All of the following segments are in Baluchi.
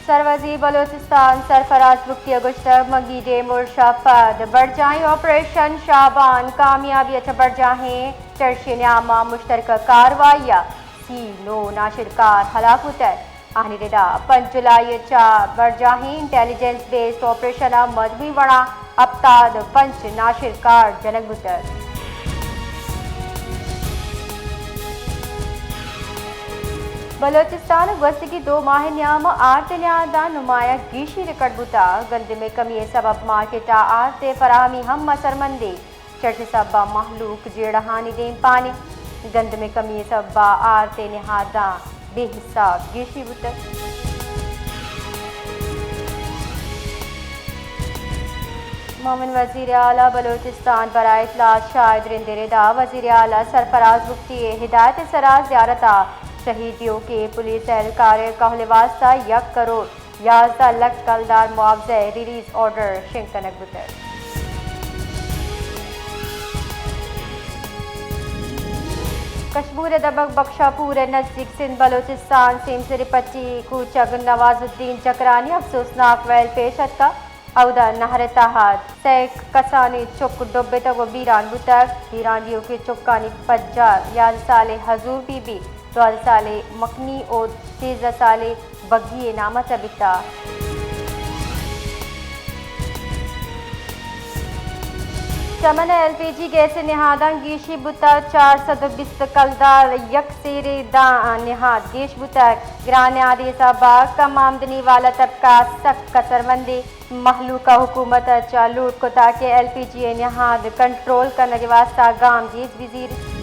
سروزیر بلوچستان سرفراز بگٹی ءَ گوشتگ، منگی ڈیم ارش ءَ پد برجاہیں آپریشن شابان کامیابی ءَ چہ برجاہیں چرشی نیام ءَ مشترکہ کاروائی ءَ سی نو ناشرکار ہلاک بوتگ۔ آہانی ردا پنچ جولائی ءَ چہ برجاہیں انٹیلیجنس بیسڈ آپریشن ءَ مجموعی وڑا ہپتاد ءُ پنچ ناشرکار جنگ بوتگ۔ بلوچستان ءَ گوستگیں دو ماہ ءِ نیام ءَ آرت ءِ نہاداں نمایاں گیشی ریکارڈ بوتگ۔ گندم ءِ کمی ءِ سبب مارکیٹ ءَ آرت ءِ فراہمی ہم اثرمندیں۔ چرشی سبب ءَ مہلوک جیڑہانی دیمپان اِنت۔ گندم ءِ کمی ءِ سبب ءَ آرت ءِ نہاداں بے حساب گیشی بوتگ۔ معاون وزیر اعلی بلوچستان برائے اطلاعات شاہد رند ءِ ردا وزیر اعلی سرفراز بگٹی ءِ ہدایت ءِ سرا زیارت ءَ شہید بیوکیں پولیس اہلکار ءِ کہول ءِ واستہ یک کروڑ یازدہ لکھ کلدار معاوضہ ءِ ریلیز آرڈر شنگ کنگ بوتگ۔ کشمور ءِ دمگ بخشاپور ءِ نزیک سندھ بلوچستان سیمسری پٹی کوچگ نواز الدین جکرانی افسوسناک ویل پیش اتکگ۔ اودا نہر ءِ تہا سئے کسانیں چک ڈبتگ ءُ بیران بوتگ۔ بیران بیوکیں چکانی پجار یازدہ سالیں حضور بی بی، دوازدہ سالیں مکنی ءُ سیزدہ سالیں بگی ءِ نام ءَ تبیتہ۔ چمن ءَ ایل پی جی گیس ءِ نہاداں گیشی بوتگ، چار سد ءُ بیست کلدار یک سیرے داں نہاد گیش بوتگ۔ گران نہادی ءِ سبب ءَ کم آمدنی والا طبقہ سک کسرمندیں۔ مہلوک ءَ حکومت ءَ چہ لوٹ کتگ کہ ایل پی جی ءِ نہاد کنٹرول کنگ ءِ واستہ گامگیج بزیریت۔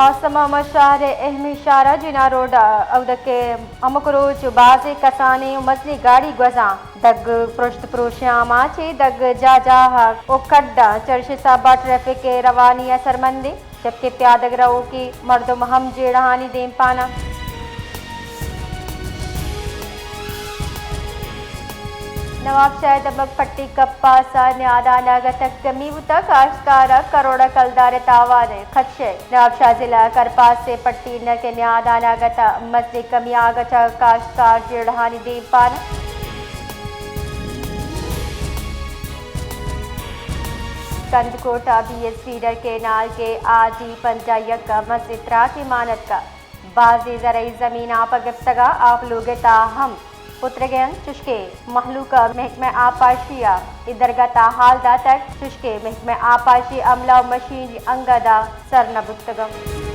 آسم محمد شہر ءِ اہمیں شاہراہ جناح روڈ ءَ اود ءَ کہ ہمک روچ بازیں کسانیں ءُ مزنیں گاڑی گوزاں دگ پرشت پروشیں آماچ ءَ دگ جاہ جاہ ءَ ءُ کڈاں چرشی سبب ءَ ٹریفک ءِ روانی اثرمند اِنت۔ جبکہ پیادگ روکیں مردم ہم جیڑہانی دیمپان اَنت۔ نواب شاہ ءِ دمگ پٹی کپاس ءَ نیادان ءَ گت ءَ کمی بوتگ، کاشتکار ءَ کروڑ ءَ کلدار ءِ تاوان ءِ خدشہ۔ نواب شاہ ضلع کرپاس ءِ پٹی نک ءِ نیادان ءَ گت ءَ مزنیں کمی آگ ءَ چہ کاشتکار جیڑہانی دیمپان اَنت۔ کندکوٹ ءَ بی ایس فیڈر کینال کہ آ ڈی پنجاہ یک ءَ مزنیں تراکے مان اتکگ۔ بازیں زرعی زمین آپ ءَ گپتگ ءُ آپ لوگ ءِ تہا ہم پترگ ءَ اَنت، چوشکہ مہلوک ءَ محکمہ آبپاشی ءَ اے درگت ءَ ہال داتگ، چوشکہ محکمہ آبپاشی عملہ ءُ مشینری انگت ءَ سر نہ بوتگ اَنت۔